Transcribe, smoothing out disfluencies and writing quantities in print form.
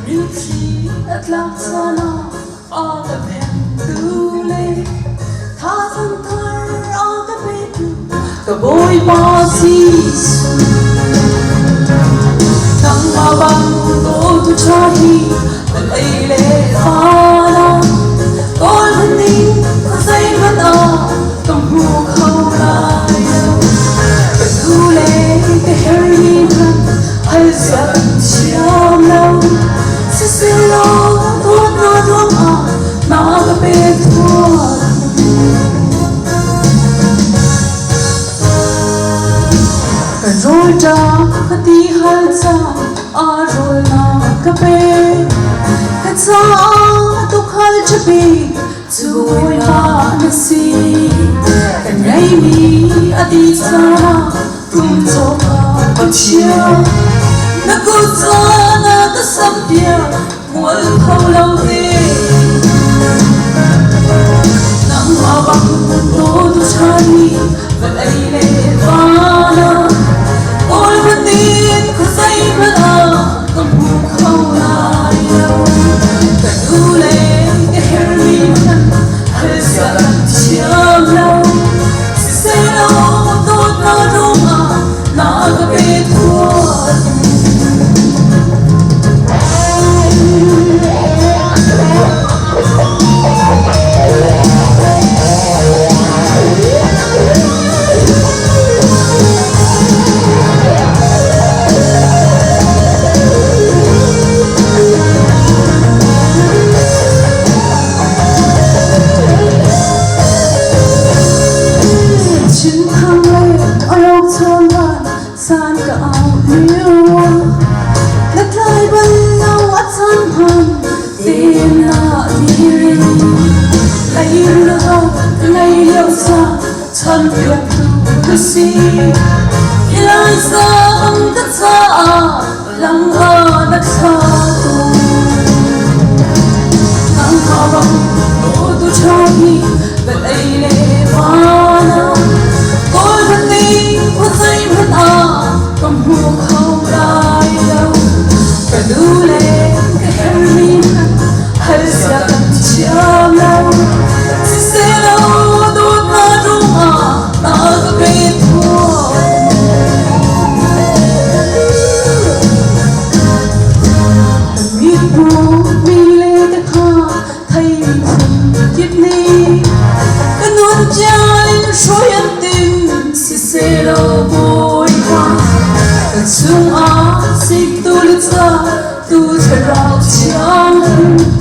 Mitthli a tlak caan ah a ka pengtu le thazaang thar a ka petu ka Bawipa Jesuh. Nangmah bang dawtu ṭha hi vawlei le van ah kawl hmanh zeihmanh ah ka hmu kho lai lo. Ka nu le ka hermi hmanh hal zia kan thiam lo. Siselaw dawtnak ruangah na ka pek tuah. Ka rawlṭam ka ti hal caan aa rawl na ka pek. Ka caah tuukhal ṭha bik cu Bawipa na si. Ka ngeihmi a dih caah tum cawk ah Pathian. Na kut caan ah ka sampiak mual pho lo ding. Nangmah bang dawtu ṭha nih vawlei le van ah kawl hmanh khuazei hmanh ah ka hmu kho lai lo. Ka nu le ka hermi hmanh hal zia kan thiam lo. Siselaw dawtnak ruangah na ka pe thuat. Thinthang le a rawk chawlwan san ka au lio na tlai bal lo a chan hman te na diri lei lo lei lio sa chan piak tu ka si Eliza ang ka caah lang a na thla tu nang ka bang tu tha hi vawlei le van ah kawl hmanh khuazei hmanh ah ka hmu kho lai lo. Ka nu le ka hermi hmanh hal zia kan thiam lo. Siselaw dawtnak ruangah na ka pe Ka mitbu mi le ka tha thei phun kip nih ka nun tiang hruai an tim siselaw Bawipa ka chungah siktu le ca tu thlarau thiang.